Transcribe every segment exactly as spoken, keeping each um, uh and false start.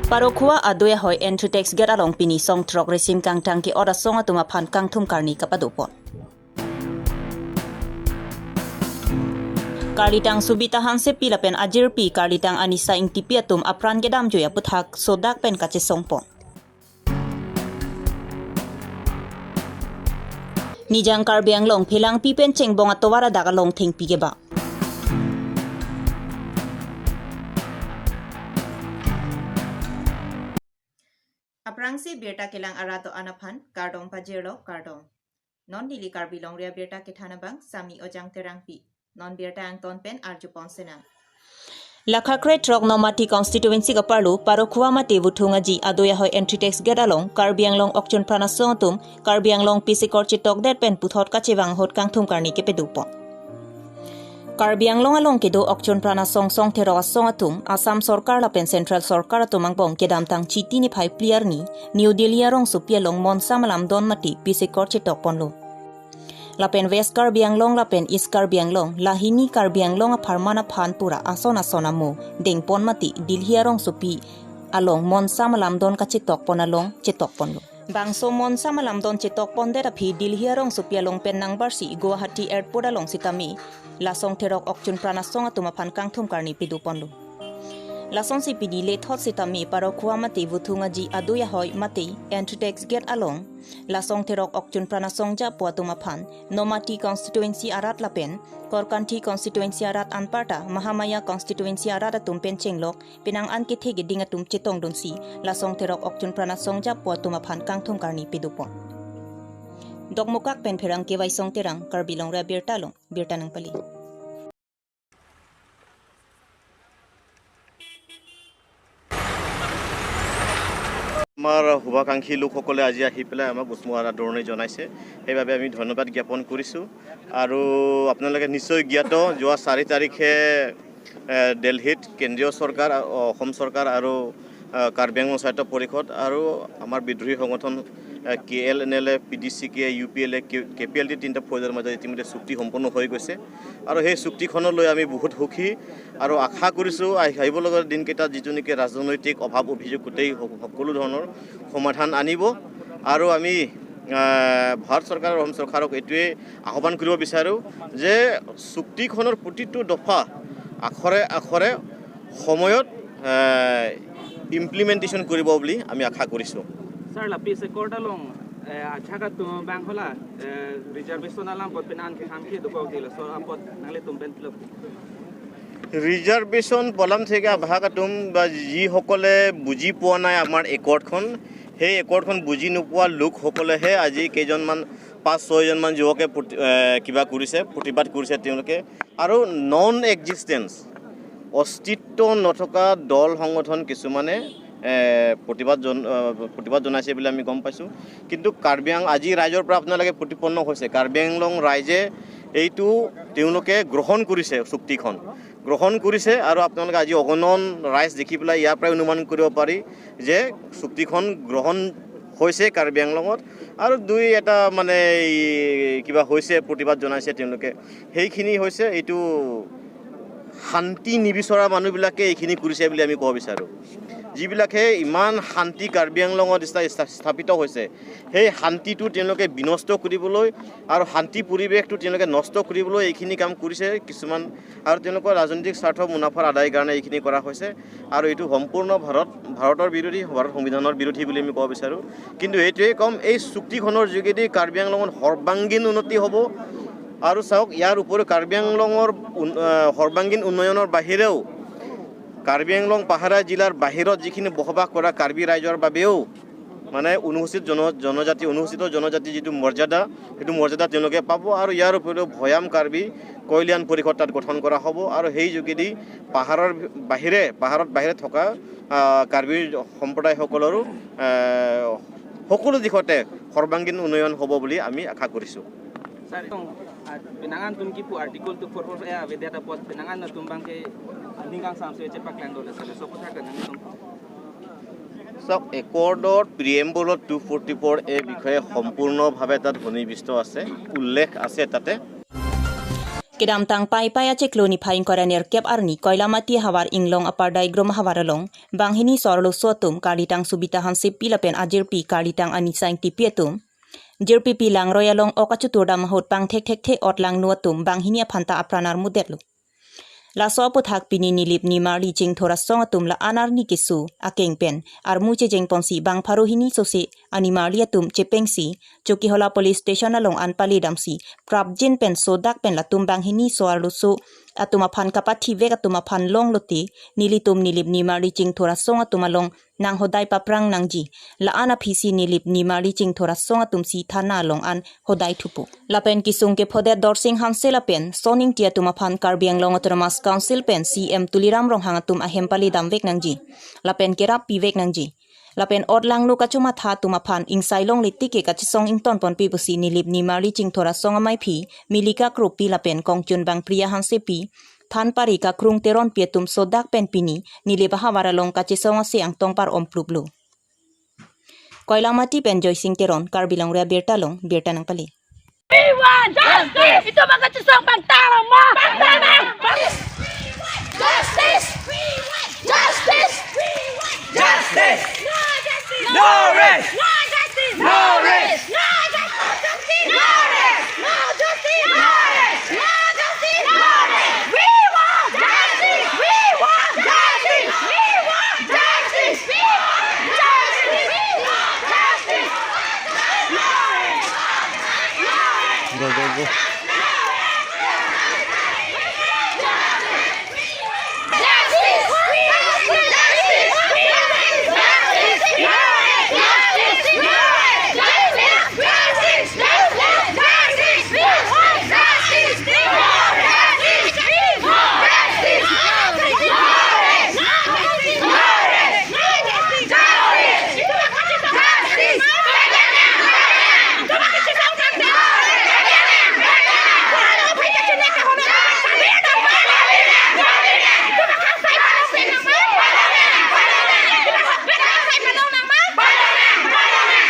Parokhua adui ahoi entry tax gate along pini song throk resim kangtang ke-ot asong atum aphan kangthum karni kapadopon. Karlitang Subita Hansepi lapen ajirpi Karlitang Anisa Ingtipi atum apran kedamjui aputhak sodak pen kachesongpon. Nijang Karbi Anglong phelangpi pen chengbong atovar adak along thengpi keba. Aphrangsi birta kelang arat do-an aphan kardom pajirlo, kardom. Non neli Karbi Longri abirta kethan abang Sami Ojang Terangpi. Non birta angton pen arjupon senang. Lakha kre throk Nomati constituency kaparlo Parokhua mate Vuthung Aji adui ahoi entry tax gate along Karbi Anglong Okchun Pran Asong atum Karbi Anglong Peace Accord chetokdet pen puthot kachevang ahut kangthum karni kepadopon. Karbi Anglong along kedo Okchun Pran Asong song therok asong atum Assam Sorkar lapen Central Sorkar atum angbong kedamtang Chiti niphai phli arni New Delhi arongsopi along monsam alamdon mate Peace Accord chetokponlo. Lapen West Karbi Anglong lapen East Karbi Anglong, lahini Karbi Anglong apharman aphan pura ason ason amo dengpon mate Delhi arongsopi along monsam alamdon kachetokpon along chetokponlo. Bangso monsam alamdon chetokpondet aphi Delhi arongsopi along pen nangbarsi Guwahati Airport along sitame la song therok Okchun Pran Asong atum aphan kangthum karni padoponlo. Lasonsi pini lethot sitame Parokhua mate Vuthung Aji adui ahoi mate entry tax gate along la song therok Okchun Pran Asong japo atum aphan Nomati constituency arat lapen Korkanthi constituency arat anparta Mahamaya constituency arat atum pen chenglok penang an kethe keding atum chetongdunsi la song therok Okchun Pran Asong japo atum aphan kangthum karni padopon. Dokmoka pen Pherangke Waisong Terang, Karbi Longri abirta along birta nangpali. আমাৰ শুভাকাংক্ষী লোকসকলে আজি আহি পেলাই আমাক উষ্ম আদৰণি জনাইছে, সেইবাবে আমি ধন্যবাদ জ্ঞাপন কৰিছোঁ। আৰু আপোনালোকে নিশ্চয় জ্ঞাত, যোৱা চাৰি তাৰিখে এ, দিল্লীত কেন্দ্ৰীয় চৰকাৰ, অ, অসম চৰকাৰ আৰু, আ, কাৰ্বি আংলং স্বায়ত্ত পৰিষদ আৰু আমাৰ বিদ্ৰোহী সংগঠন, এ, কে এল এন এল এ, পি ডি চি কে, ইউ পি এল এ, কে, কে পি এল টি তিনিটা ফৌজৰ মাজত ইতিমধ্যে চুক্তি সম্পন্ন হৈ গৈছে। আৰু সেই চুক্তিখনলৈ আমি বহুত সুখী আৰু আশা কৰিছোঁ আহি, আহিব লগা দিনকেইটাত যিটো নেকি ৰাজনৈতিক অভাৱ অভিযোগ গোটেই স-, সকলো ধৰণৰ সমাধান আনিব। আৰু আমি, আ, ভাৰত চৰকাৰ আৰু অসম চৰকাৰক এইটোৱেই আহ্বান কৰিব বিচাৰোঁ যে চুক্তিখনৰ প্ৰতিটো দফা আখৰে আখৰে সময়ত, এ, ইমপ্লিমেণ্টেশ্যন কৰিব বুলি আমি আশা কৰিছোঁ। Sir, la Peace Accord along, eh, ajahak atum abang hala, eh, reservation alam apot penang an kekam ke dokok ti laso apot nanglitum pen pilo. Reservation পলাম থেকে আভাগ আতুম বা যিসকলে বুজি পোৱা নাই আমাৰ একৰ্ডখন, সেই একৰ্ডখন বুজি নোপোৱা লোকসকলেহে আজি কেইজনমান, পাঁচ ছয়জনমান যুৱকে প্ৰতি-, এ, কিবা কৰিছে, প্ৰতিবাদ কৰিছে তেওঁলোকে। আৰু নন এক্সিষ্টেঞ্চ, অস্তিত্ব নথকা দল সংগঠন কিছুমানে, এ, প্ৰতিবাদ জন-, এ, প্ৰতিবাদ জনাইছে বুলি আমি গম পাইছোঁ। কিন্তু কাৰ্বি আং-, আজি ৰাইজৰ পৰা আপোনালোকে প্ৰতিপন্ন হৈছে, কাৰ্বি আংলং ৰাইজে এইটো তেওঁলোকে গ্ৰহণ কৰিছে চুক্তিখন। গ্ৰহণ কৰিছে আৰু আপোনালোকে আজি অগণন ৰাইজ দেখি পেলাই ইয়াৰ পৰাই অনুমান কৰিব পাৰি যে চুক্তিখন গ্ৰহণ হৈছে কাৰ্বি আংলঙত। আৰু দুই এটা মানে এই কিবা হৈছে, প্ৰতিবাদ জনাইছে তেওঁলোকে, সেইখিনি হৈছে এইটো শান্তি নিবিচৰা মানুহবিলাকে এইখিনি কৰিছে বুলি আমি ক'ব বিচাৰোঁ। যিবিলাকে ইমান শান্তি কাৰ্বি আংলঙত স্থা-, স্থা-, স্থাপিত হৈছে, সেই শান্তিটো তেওঁলোকে বিনষ্ট কৰিবলৈ আৰু শান্তি পৰিৱেশটো তেওঁলোকে নষ্ট কৰিবলৈ এইখিনি কাম কৰিছে কিছুমান, আৰু তেওঁলোকৰ ৰাজনৈতিক স্বাৰ্থ মুনাফাৰ আদায়ৰ কাৰণে এইখিনি কৰা হৈছে। আৰু এইটো সম্পূৰ্ণ ভাৰত, ভাৰতৰ বিৰোধী, ভাৰত সংবিধানৰ বিৰোধী বুলি আমি ক'ব বিচাৰোঁ। কিন্তু এইটোৱেই ক'ম, এই চুক্তিখনৰ যোগেদি কাৰ্বি আংলঙত সৰ্বাংগীন উন্নতি হ'ব। আৰু চাওক, ইয়াৰ উপৰিও কাৰ্বি আংলঙৰ উন-, আহ, সৰ্বাংগীন উন্নয়নৰ বাহিৰেও কাৰ্বি আংলং পাহাৰীয়া জিলাৰ বাহিৰত যিখিনি বসবাস কৰা কাৰ্বি ৰাইজৰ বাবেও মানে অনুসূচিত জন-, জনজাতি, অনুসূচিত জনজাতি যিটো মৰ্যাদা, সেইটো মৰ্যাদা তেওঁলোকে পাব। আৰু ইয়াৰ উপৰিও ভৈয়াম কাৰ্বি কল্যাণ পৰিষদ তাত গঠন কৰা হ'ব। আৰু সেই যোগেদি পাহাৰৰ বাহিৰে, পাহাৰত বাহিৰে থকা, আহ, কাৰ্বি সম্প্ৰদায়সকলৰো, আহ, সকলো দিশতে সৰ্বাংগীন উন্নয়ন হ'ব বুলি আমি আশা কৰিছোঁ। Sir, itong, ah, penang an atum kipu Article two four four A avedet apot penang an atum abang ke aning kangsamse chepaklangdunlo, sir, laso aphuthak nangtum. চাওক, একৰ্ডৰ প্ৰিএম্বুলত টু ফৰ্টি ফ'ৰ এ বিষয়ে সম্পূৰ্ণভাৱে তাত সন্নিৱিষ্ট আছে, উল্লেখ আছে তাতে। Kedamtang Paipai achiklo niphai ingkoi ra nerkep arni Koilamati havar Inglong Apar Daigrom havar along banghini so-arloso atum karlitang Subita Hansepi lapen ajirpi karlitang Anisa Engtipi atum jirpi pi langroi along ok achoturdam ahut pangthek thekthe ot langno atum banghini aphanta apran armudetlo. Laso aputhak pini Nilip Nimarli Chingthor asong atum la-an arni keso akeng pen armu chejengponsi bang pharo hini sose animarli atum chepengsi Chokihola Police Station along an paledamsi prapjin pen sodak pen latum banghini so-arloso atum aphan kapathivek atum aphan longlote nelitum Nilip Nimarli Chingthor asong atum along nanghodai paprang nangji. La-an aphisi Nilip Nimarli Chingthor asong atumsi thana along an hodai thupo. Lapen kesung kephodet Dorsing Hanse lapen Son Ingti atum aphan Karbi Anglong Autonomous Council pen C M Tuliram Ronghang atum ahem paledamvek nangji lapen kerap pivek nangji. Lapen ot langno kachomatha atum aphan ingsai longle tik ke kachesong ingtonponpe pusi Nilip Nimarli Chingthor asong amaiphi Milika Kropi lapen kongchun bang Priya Hansepi, thanpari Kakrung Teronpi atum sodak pen pini Nilip ahavar along kachesong ase angtong par-om pluplo. Koilamati pen Joysing Teron, Karbi Longri Abirta along birta nangpale. We want justice! Itum akachesong pangtang ma! Justice! Justice! Justice! No justice! No rest! No justice! No rest! No justice! No rest! No justice! No rest! No justice! No rest! We want justice! We want justice! We want justice! We want justice! We want justice! No rest! No rest! Go, go, go.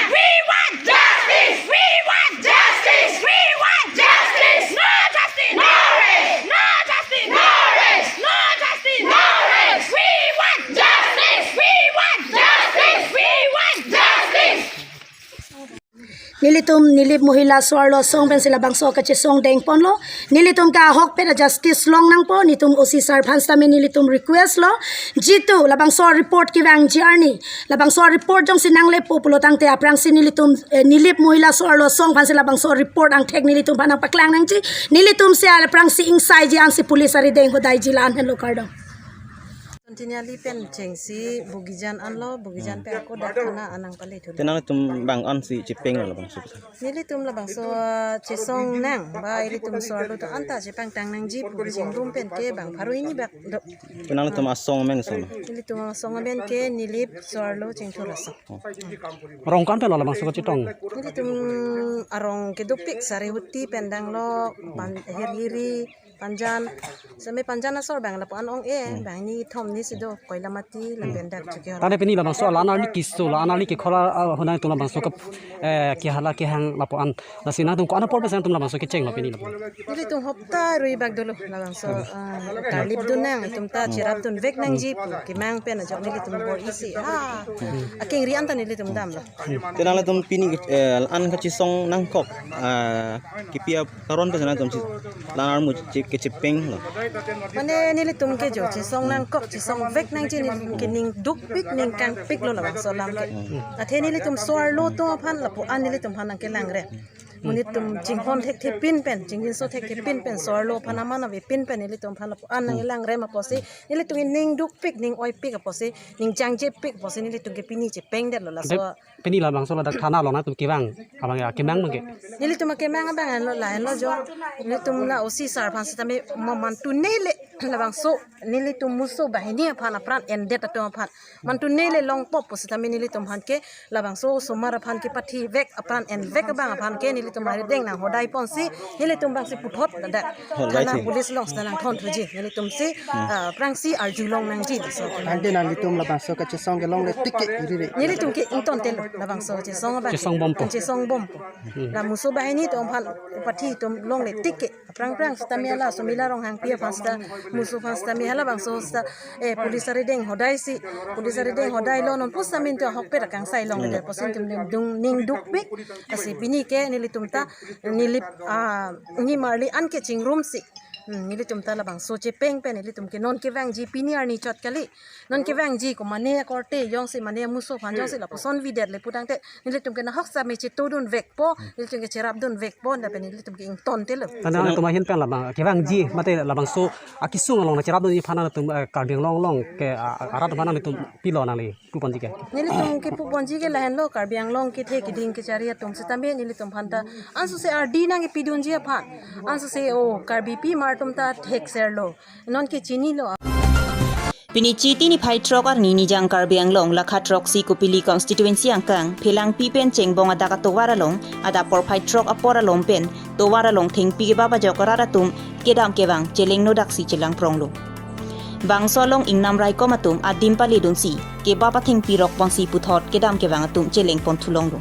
We want justice! We want justice! We want justice! No justice! No rest! No justice! No rest! No justice! No rest! We want justice! We want justice! We want justice! Nelitum Nilip Mohila so-arlo asong pensi labangso kachesong dengponlo. Nelitum ke ahokpet a-justice long nangpo. Nelitum O C sir aphan sitame nelitum request lo. Jitu labangso report kevangji arni, labangso report jongsi nanglepo pulo tangte aphrangsi nelitum, eh, Nilip Mohila so-arlo asong aphansi labangso report angthek nelitum aphan nangpaklang nangji. Nelitumsi aphrangsi ingsaiji ansi police arideng hodaiji, la-an henlo, kardom. Tini ali pen chengsi Bogijan anlo, Bogijan pen ako dak thana an nangpale thu. Te nangtum bang ansi chepeng lo bangso? Nelitum labangso chesong nang, ba ilitum so-arlo atum anta chepangtang nangji pu chingrum pen ke bang pharo hini bak do. Te nangtum asong amen sona? Nelitum asong amen ke Nilip so-arlo Chingthor asong. Rong ko-an pen lo labangso kachetong? Nelitum arong kedopik Sarihuti pen danglo, Pan-, Hirhiri, Panjan, seme Panjan asor bang lapu-an ong-e, bang ni thom ni si do, Koilamati, lapen dak Chokihola. Tane pini labangso la-an arni keso, la-an arni kekhol ahut nangtum labangso ke, eh, kehala kehang lapu-an. Lasi nangtum ko-an apor pen nangtum labangso kechenglo pini lapu-an? Nelitum hopta rui bak dolo labangso, ah, karlip dun nang, itum ta cherap dunvek nangji pu kemang pen ajok nelitum bor-isi. Ah, akengri anta nelitum damlo. Te nangtum pini, eh, an kachesong nangkok, ah, kipi akaron pen nangtumsi la-an armu che-, kechepenglo? Mane nelitum ke jo chesong nangkok, chesongvek nangji, nelitum ke ning dukpik, ning kangpiklo labangso alam ke. Athe nelitum so-arlo atum aphan lapu-an nelitum aphan nangkelangrem. Monit atum chinghon thekthe pin pen, chinghinso thekthe pin pen, so-arlo aphan aman avepin pen nelitum aphan lapu-an nangkelangrem apotsi, nelitum ning dukpik, ning oipik apotsi, ning changjepik apotsi nelitum ke pini chepengdetlo laso. Pini labangso ladak thana along nangtum kevang abang ya, kemang abang ke? Nelitum akemang abang henlo, la henlo jo. Nelitum la O C sir aphan sitame mo mantu nele labangso nelitum muso banghini aphan apran endet atum aphan mantu nele longpo pu sitame nelitum aphan ke labangso osomar aphan kepathivek apran envek abang aphan ke nelitum arideng nanghudaiponsi nelitum bangsi puthot ladak thana police along sita nangthonthuji, nelitumsi, ah, aphrangsi arjulong nangji. So, ante nanglitum labangso kachesong kelongle tik ke iri re? Nelitum ke ingtontelo. Labangso chesong abang. Chesong bompo. Chesong bompo. Hmm. La muso banghini atum aphan pathi atum longle tik ke. Aphrang phrang sitame hala Sumila Ronghangpi aphan sita muso aphan sitame halabangso sita, eh, police arideng hodai si, police arideng hodai lo non pusitame atum ahokpet akangsai longledet pusi atum ning dung ning dukpik. Lasi pini ke nelitum ta neli, ah, nimarli an ke chingrum si. Hmm, nelitum ta labangso chepeng pen nelitum ke non kevangji pini arni chot kali. Non kevangji ko mane akorte jongsi mane amuso aphan jongsi lapuson avedet le putangte nelitum ke nahok sitame chetudun vekpo, nelitum ke cherapdun vekpo, lapen nelitum ke ingtontelo. Tana nangtum ahin pen labang kevangji mate labangso akesung along nangcherapdunji aphan nangtum, eh, Karbi Anglong along ke, ah, arat aphan nangtum pilo nangli puponji ke? Nelitum kepuponji ke lahenlo, Karbi Anglong kethe keding kechari atum sitame nelitum aphan ta ansose ardi nangkepidunji aphan, ansose o Karbipi mar atum ta thekserlo, non kechinilo. Pini Chiti niphai throk arni Nijang Karbi Anglong lakha throksi Kopili constituency angkang Phelangpi pen Chengbong adak atovar along adap porphai throk apor along pen tovar along thengpi kebap ajok rat atum kedam kevang chelengnodaksi chelangpronglo. Bangso along ingnam raikom atum adim paledunsi kebap athengpi rokponsi puthot kedam kevang atum chelengpon thulonglo.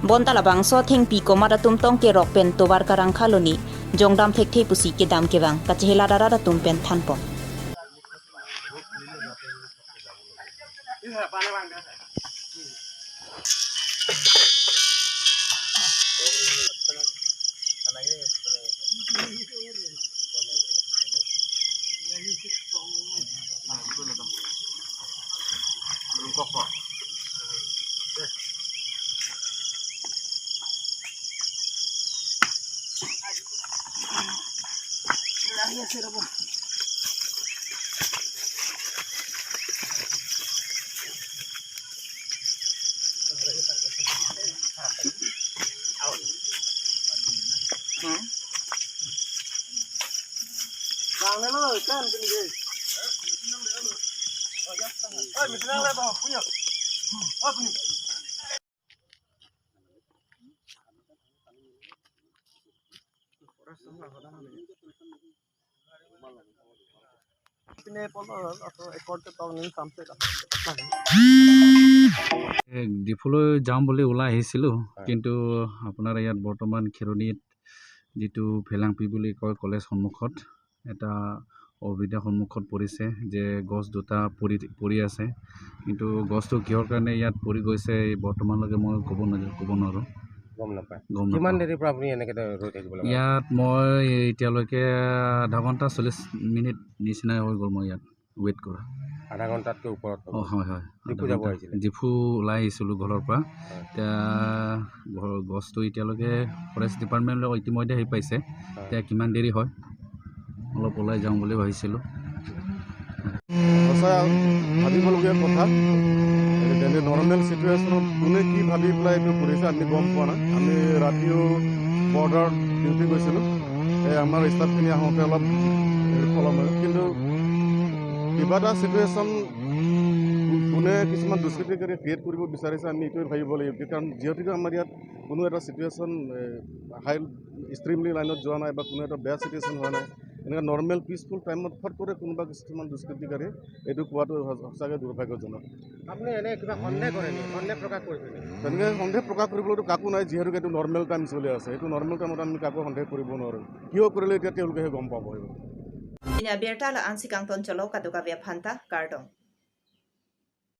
Bonta labangso athengpi komat atum tong kerok pen tovar karangkha lone jongdam thekthe pusi kedam kevang kachehelat arat atum pen thanpon. এই ডিফুলৈ যাম বুলি ওলাই আহিছিলোঁ, হয়। কিন্তু আপোনাৰ ইয়াত বৰ্তমান খেৰণিত যিটো ভেলাংপি বুলি কয় কলেজ সন্মুখত, এটা অসুবিধাৰ সন্মুখত পৰিছে যে গছ দুটা পৰি, পৰি আছে, কিন্তু গছটো কিহৰ কাৰণে ইয়াত পৰি গৈছে, এই বৰ্তমানলৈকে মই ক'ব নাযা-, ক'ব নোৱাৰোঁ। গম নাপায়। গম কিমান নাপাওঁ। দেৰিৰ পৰা আপুনি এনেকে ৰৈ থাকিব লগা হ'ল? ইয়াত মই এতিয়ালৈকে আধা ঘণ্টা চল্লিছ মিনিট নিচিনাই হৈ গ'ল মই ইয়াত ৱেইট কৰা। আধা ঘণ্টাতকৈ ওপৰত হৈ অ, গ'ল। হয়, হয়। ডিফু আধা যাব ঘণ্টা। আহিছিলে? ডিফু ওলাই আহিছিলোঁ ঘৰৰ পৰা। হয়। এতিয়া ঘৰ, গছটো এতিয়ালৈকে ফৰেষ্ট ডিপাৰ্টমেণ্টলৈ ইতিমধ্যে আহি পাইছে। হয়। এতিয়া কিমান দেৰি হয়, অলপ ওলাই যাওঁ বুলি ভাবিছিলোঁ। সঁচাই ভাবিবলগীয়া কথা। যেনে নৰ্মেল চিটুৱেশ্যনত কোনে কি ভাবি পেলাই এইটো কৰিছে আমি গম পোৱা নাই। আমি ৰাতিও বৰ্ডাৰ ডিউটি গৈছিলোঁ। এই আমাৰ ষ্টাফখিনি আহোঁতে অলপ হেৰি প্ৰব্লেম হয়। কিন্তু কিবা এটা চিটুৱেশ্যন কোনে কিছুমান দুষ্কৃতিকাৰীয়ে ক্ৰিয়েট কৰিব বিচাৰিছে, আমি এইটোৱে ভাবিব লাগিব। কাৰণ যিহেতুকে আমাৰ ইয়াত কোনো এটা চিটুৱেশ্যন, এ, হাই এক্সট্ৰিমলি লাইনত যোৱা নাই বা কোনো এটা বেয়া চিটুৱেশ্যন হোৱা নাই। এনেকুৱা নৰ্মেল পিচফুল টাইমত ফট কৰি কোনোবা কিছুমান দুষ্কৃতিকাৰীয়ে এইটো কোৱাটো সঁচ-, সঁচাকৈ দুৰ্ভাগ্যজনক। আপুনি এনে কিবা সন্দেহ কৰে নেকি? সন্দেহ প্ৰকাশ কৰিছে নেকি? তেনেকৈ সন্দেহ প্ৰকাশ কৰিবলৈতো কাকো নাই, যিহেতুকে এইটো নৰ্মেল টাইম চলি আছে। এইটো নৰ্মেল টাইমত আমি কাকো সন্দেহ কৰিব নোৱাৰোঁ। কিয় কৰিলে এতিয়া তেওঁলোকেহে গম পাব এইবোৰ। Ini abirta la ansi kangton cholo kadokave aphanta kardom.